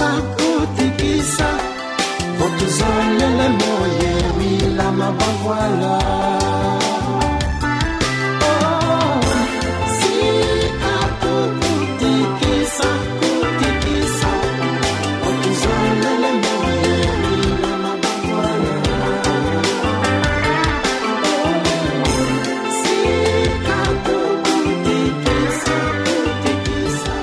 Kutikisa, kutikisa, otuzolele moye wilama bavoila. Oh, sika tukutikisa, kutikisa, otuzolele moye wilama bavoila. Oh, sika tukutikisa, kutikisa.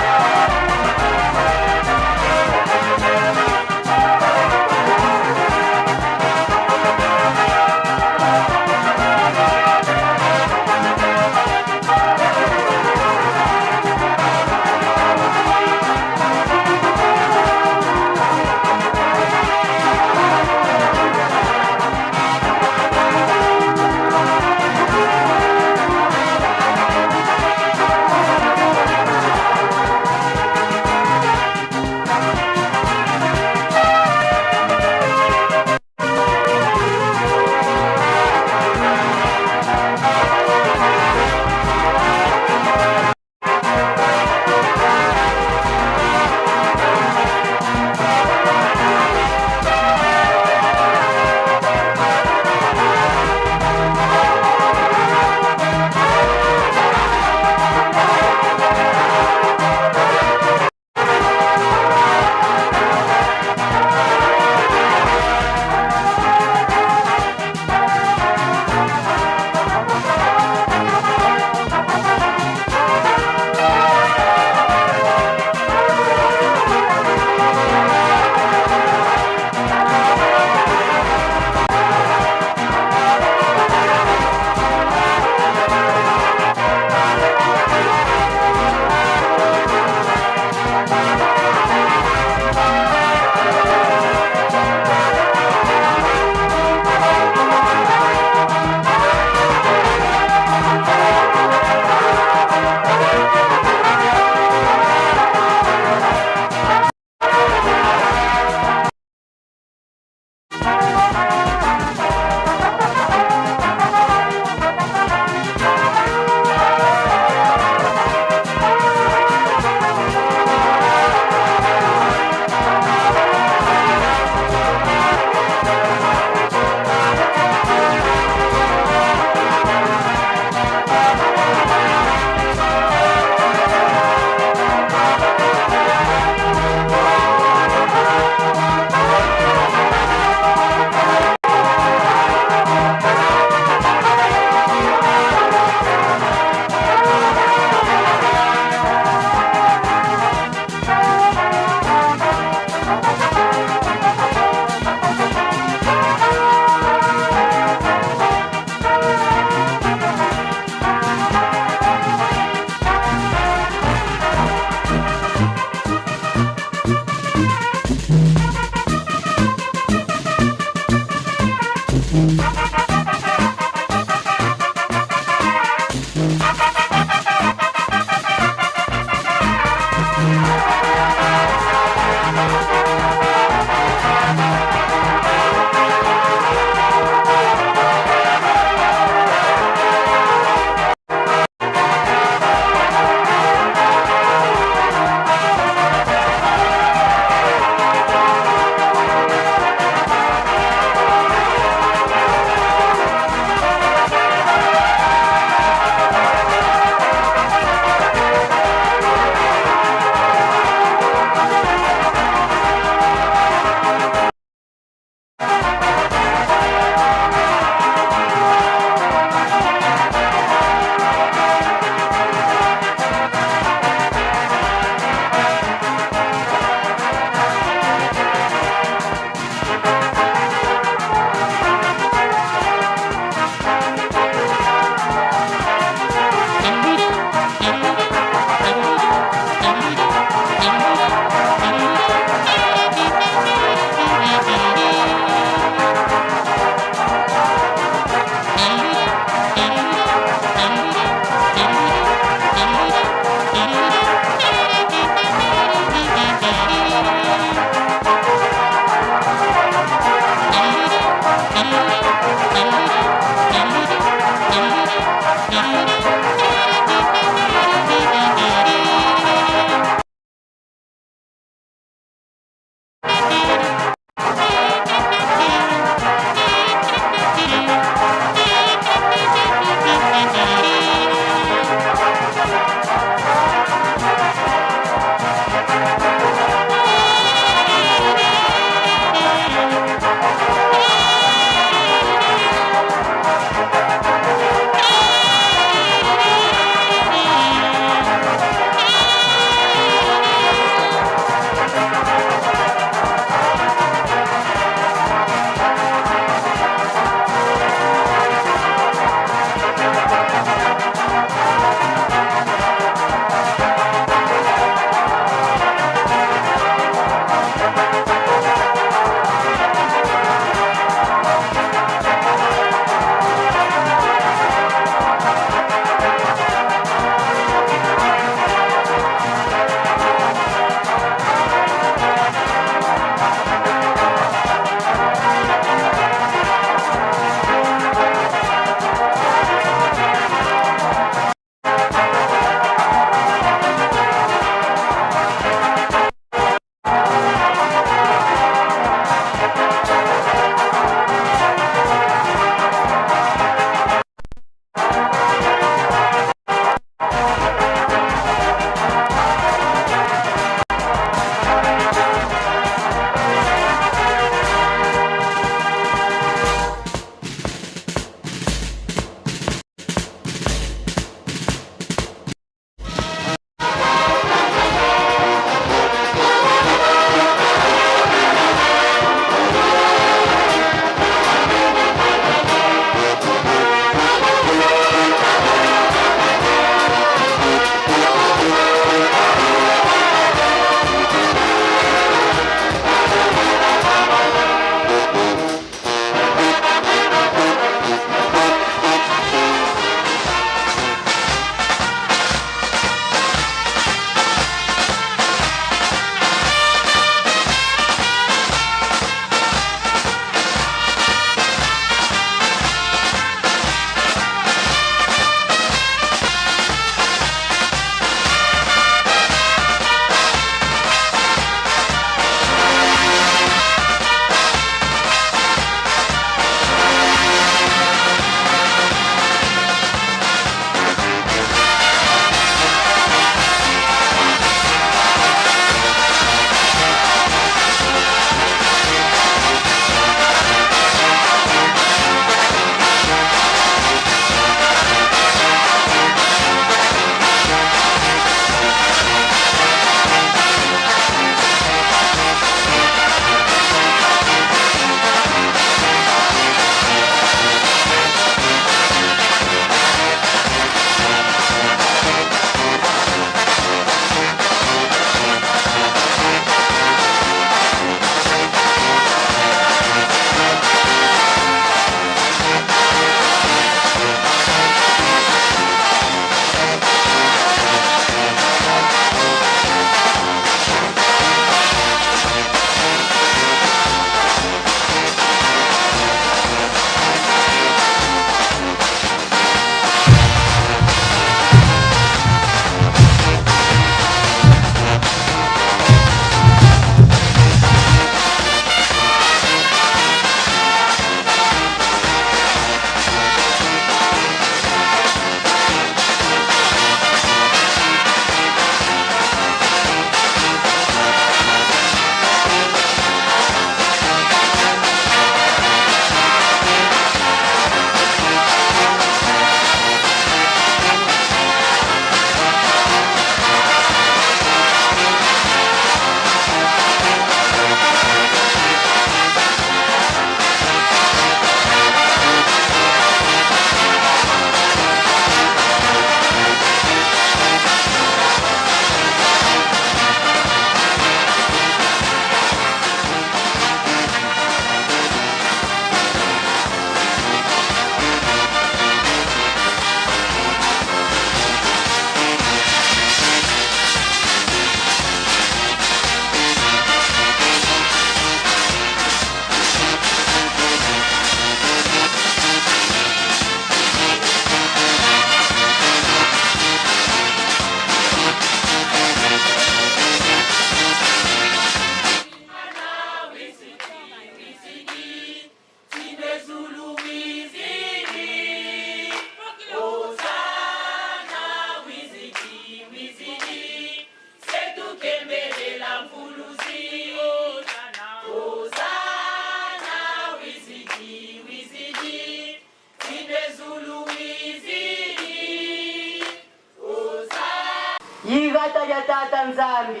Yigata lya Tata Nzambi,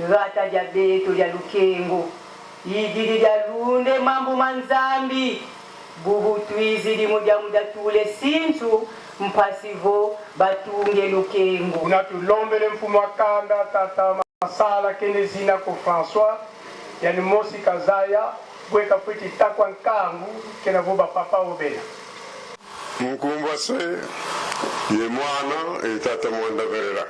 gata lya beto lya lukengo, yididi lya lunde mambu ma Nzambi, bubutwizi limu lya mudatule sintu mpasivo batunge lukengo. Kuna tulombele mfumu wa kanda tata Masala kene zina ko François yani mosi kazaya bweka fwiti takwa nkangu kena vo ba papa obela. Mukumbwa se ye mwana e tata mwanda verera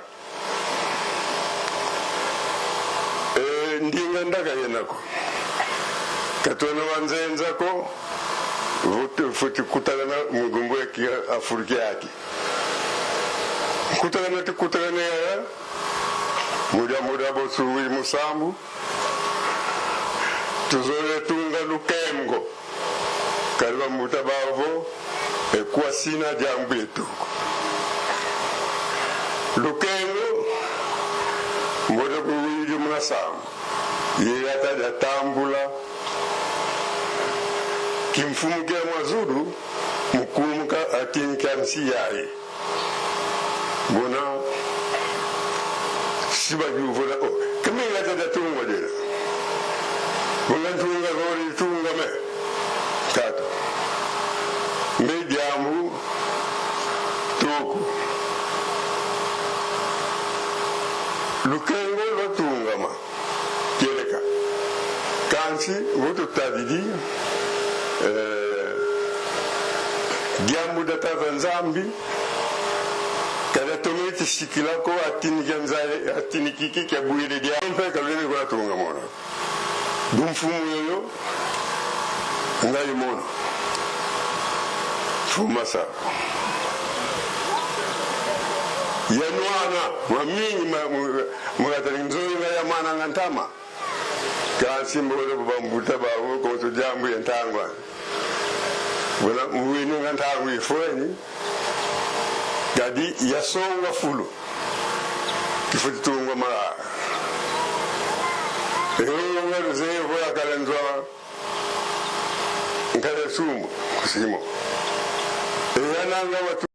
e ndinga ndaka yenako katwena wanzenzako futi kutalana mugumbu ya afuriki yake kutalana tikutalana yaya muda muda bosuwi musambu tuzole tunga lukemgo kaliba muta bavo ekuwa sina jambu yetuko lukengo mbona kuwili munasambu yeyata jatambula kimfumu kya mwazulu mukumuka atinka nsi yaye mbona sibajuvola oh, kiminga tatatungwa jela mbona ntunga gori tunga me tatu mbe jambu tuku lukengo lwatungama keleka kansi vututadidi jambu da tata nzambi kada tometi sikilako atiniki nzale atinikiki kya bwile dia mpe kalwele kwa tunga mona dumfumu yoyo ngai mono fuma sa ya mwana mamingi mugatali nzoyi ya mwana ngantama kasi mbole bambuta bawo koto jambu ya ntangwa bona muwinu nga ntangu ifweni gadi yasongwa fulu kifuti tungwa mara ehonga luzeyo voyakalenzwa nkale sumbu kusimo eyananga watu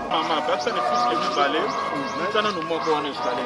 Mama, babisa ne fils que mibale tana no moko wana ezali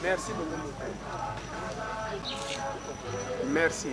Merci beaucoup. Merci.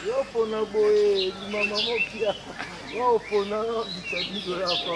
Yo pona boye mama mopia yo pona bisabiso ya papa.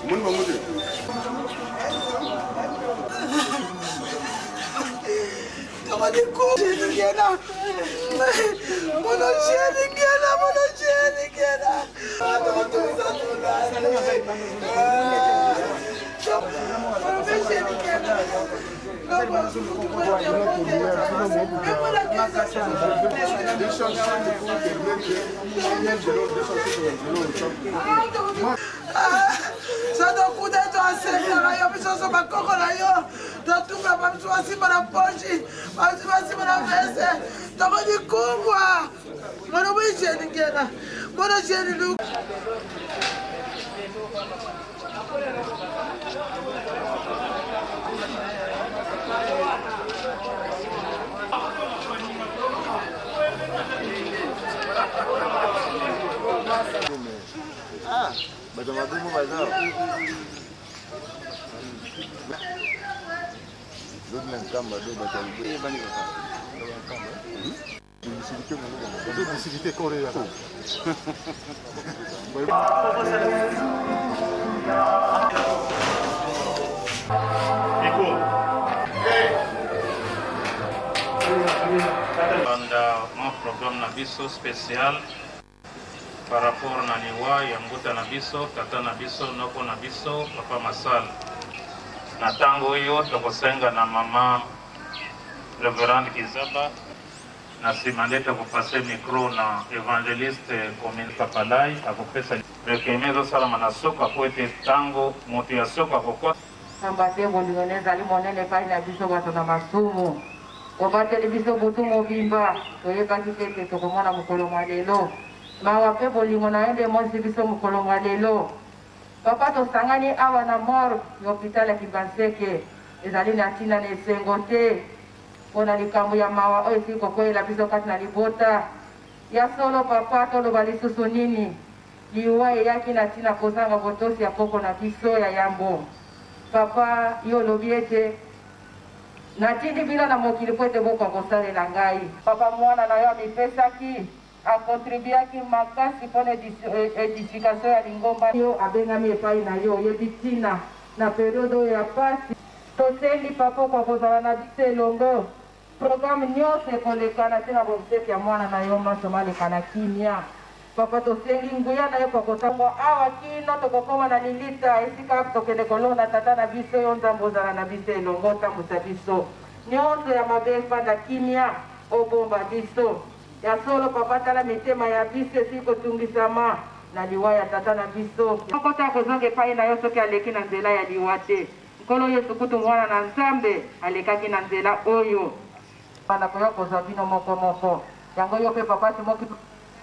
Omoni bango te? Sotokuta toasekaka yo biso nyonso bakoko na yo totunga babiso basimba na poshi babiso basimba na vese tokodikumbwa mono bwijeni ngena mono jeni lu Bato mabumu baza. Lobi na Nkamba do bato ya libe. Banda mwa programme na biso special par rapport na liwa ya mbuta na biso, tata na biso, noko na biso, papa Masal. Na ntango oyo tokosenga na mama Reverend Kizaba, na nsima nde tokopase micro na evangeliste commune Kapalai akopesa recueillement ezosalama na suka po ete ntango moto ya suka akokota. Pamba te bolingo na ezali monene epai na biso bato na masumu. Obateli biso butu mobimba, toyebaki te ete tokomona mokolo mwa lelo. Mawa mpe bolingo na yo nde emonisi biso mokolo mwa lelo. Papa, tosangani awa na morgue ya hopital ya Kimbanseke. Ezali na ntina na esengo te mpo na likambo ya mawa oyo esili kokweyela biso kati na libota. Ya solo, papa, toloba lisusu nini? Liwa eyaki na ntina kozanga botosi ya koko na biso ya yambo. Papa, yo olobi ete, Natindi bino na mokili mpo ete bokoka kosalela ngai. Papa, mwana na yo amipesaki, a contribuaki makasi mpo na edification ya lingomba. Yo abengami epai na yo, oyebi ntina na periode oyo ya pasi. Tosengi Papa okoka kozala na biso elongo. Programme nionso ekoleka na tina bobsèques ya mwana na yo manso maleka na kimia. Papa tosengi nguya na yo kwa kotangwa awa kino tokokoma na lilita esika tokende kolona tata na biso yo Nzambe ozala na biso elongo otambusa biso nionso ya mabe efanda kimia obomba biso ya solo papa tala mitema ya biso esili kotungisama na liwa ya tata na biso moko te akozonga epayi na yo soki aleki na nzela ya liwa te Nkolo Yesu kutu Mwana na Nzambe alekaki na nzela oyo. Banda koya kozwa bino moko moko. Yango yo pe papa Simon Kimbangu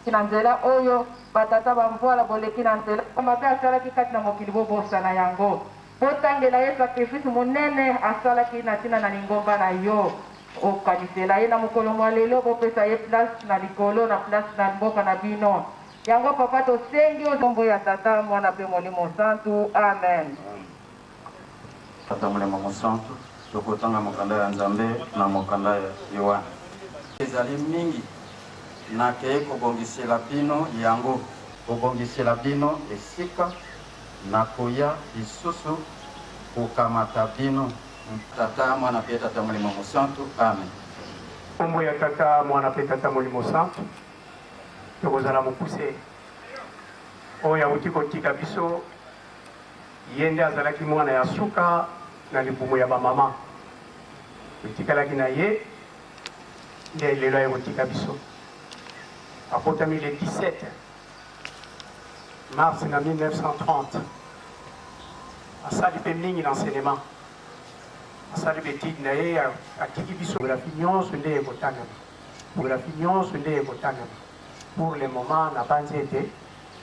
oleki na nzela oyo, ba tata ba mvuala boleki na nzela mabe asalaki kati na mokili bobosana yango. Botangela ye sacrifice monene asalaki na tina na lingomba na yo. Okanisela ye na mokolo mwa lelo bopesa ye place na likolo na place na mboka na bino. Yango papa tosengi yo kombo ya tata, mwana pe molimo santu. Amen. Tata Molimo Mosantu, tokotanga mokanda ya Nzambe na mokanda ya Yoane. Ezali mingi, nakei kobongisela bino yango. Kobongisela bino esika, nakoya lisusu kokamata bino. Tata, Mwana mpe Tata Molimo Mosantu. Amen. Kombo ya Tata, Mwana mpe Tata Molimo Santu. Tokozala mokuse. Oyo awuti kotika biso. Ye nde azalaki mwana ya suka na libumu ya ba mama. Totikalaki na ye nde lelo aye kotika biso. Abotami le 17 mars na 1930. Asali mpe mingi na enseignement. Asali ba etudes na ye, atiki biso biographie nionso nde ekotangama. Biographie nionso nde ekotangama. Pour le moment nabanzi ete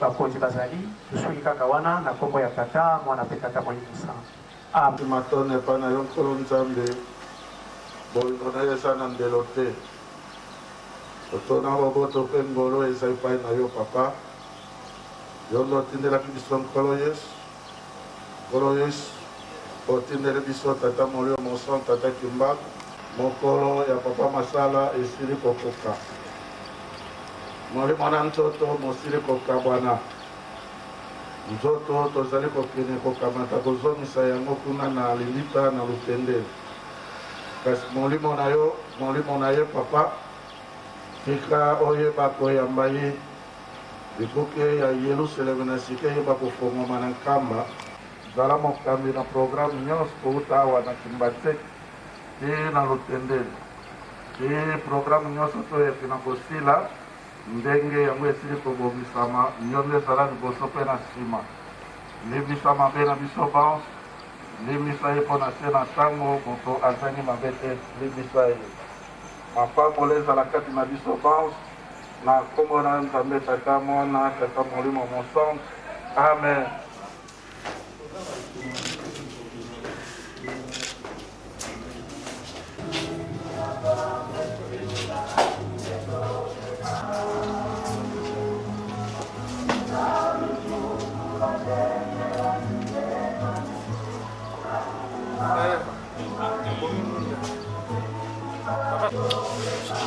Bakonzi bazali, tosuki kaka wana, na kombo ya Tata, Mwana mpe Tata Molimo Santu. Amen. Matondo epai na yo Nkolo Nzambe, bolingo na yo eza na ndelo te. Totona boboto mpe ngolu eza epai na yo Papa. Yo nde otindelaki biso Nkolo Yesu. Nkolo Yesu, otindeli biso Tata Molimo Mosantu, Tata Kimbangu. Mokolo ya Papa Masala esili kokoka. Molimo na nzoto mosili kokabwana. Nzoto tozali kokende kokamata kozongisa yango kuna na lilita na lutende. Kasi molimo na yo, molimo na ye Papa, tika oyeba koyamba ye. Bikuke ya Yelusaleme na sika eyeba kofongwama na Nkamba. Zala mokambi na programme nyonso kowuta awa na Kimbanseke tii na Lutendele. Tii programme nyonso to ekina kosila, ndenge yango esili kobongisama, yo nde zala liboso mpe na sima. Limbisa mabe na biso banso, limbisa ye mpo na se na ntango moto azangi mabe te, limbisa ye. Mapambola ezala kati na biso banso, na nkombo na Nzambe Tata, Mwana, Tata Molimo Mosantu. Amen.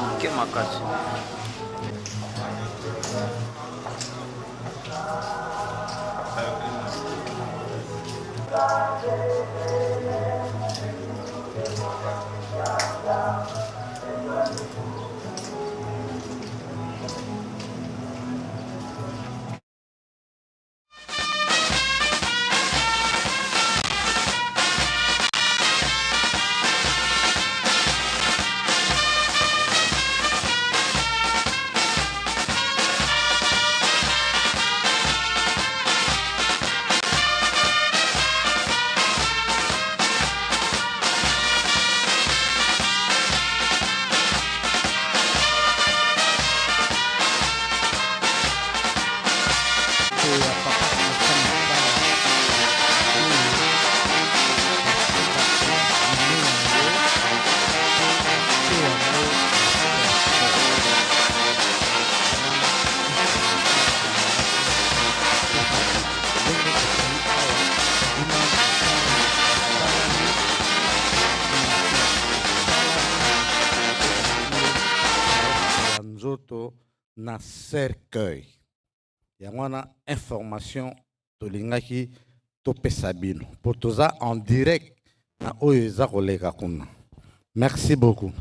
Moke makasi. nzoto na cercueil. Yango wana information tolingaki topesa bino po toza en direct na oyo eza koleka kuna. Merci beaucoup.